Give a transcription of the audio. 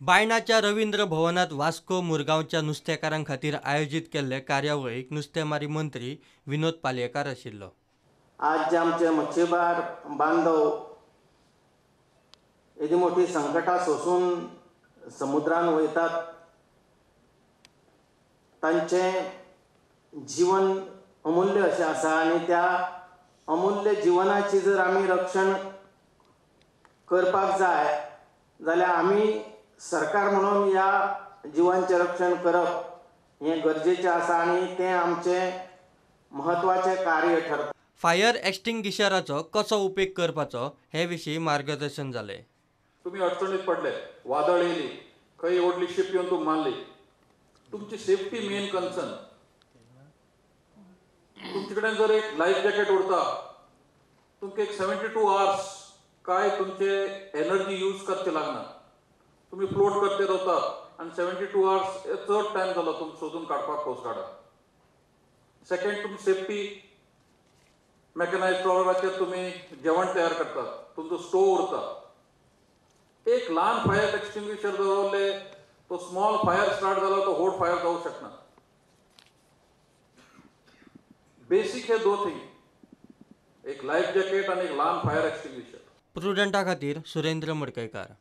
बायणाच्या रवींद्र भवनात वास्को मुरगांवच्या नुस्तेकारां खातीर आयोजीत केल्ले कार्यावळीक नुस्तेमारी मंत्री विनोद पालयेकार आशिल्लो. आज जे आमचे मच्छीमार बांधव येदी मोठी संकटां सोसून समुद्रान वयतात, तांचें जीवन अमूल्य अशें आसा आनी त्या अमूल्य जिवनाची जर आमी रक्षण करपाक जाय जाल्यार आमी सरकार म्हणून ह्या जिवांचें रक्षण करप हें गरजेचें आसा आनी तें आमचें म्हत्वाचें कार्य ठरता. फायर एक्स्टिंग्विशराचो कसो उपेग करपाचो हे विशीं मार्गदर्शन जालें. तुमी अडचणीत पडले, वादळ येयली, खंय व्हडली शिप येवन तुमी मारली, तुमची सेफ्टी मेन कन्सर्न. तुमचे कडेन जर एक लायफ जॅकेट उरता, तुमकां एक 72 आवर्स काय तुमचे एनर्जी यूज करचे लागना, तुमी फ्लोट करते रावता आनी 72 आवर्स चड टायम जालो तुमकां सोदून काडपाक कोस्ट गार्डाक. सेकंड, तुमी सेफ्टी मेकनायज ट्रॉलराचेर तुमी जेवण तयार करतात, तुमचो स्टोव उरता. एक ल्हान फायर एक्सटिंग्विशर दवरले तो स्मॉल फायर स्टार्ट जालो तो व्हड फायर जावंक शकना. बेसीक हे 2 थिंग, एक लायफ जॅकेट आनी एक ल्हान फायर एक्सटिंग्विशर. प्रुडंटा खातीर सुरेंद्र मडकयकार.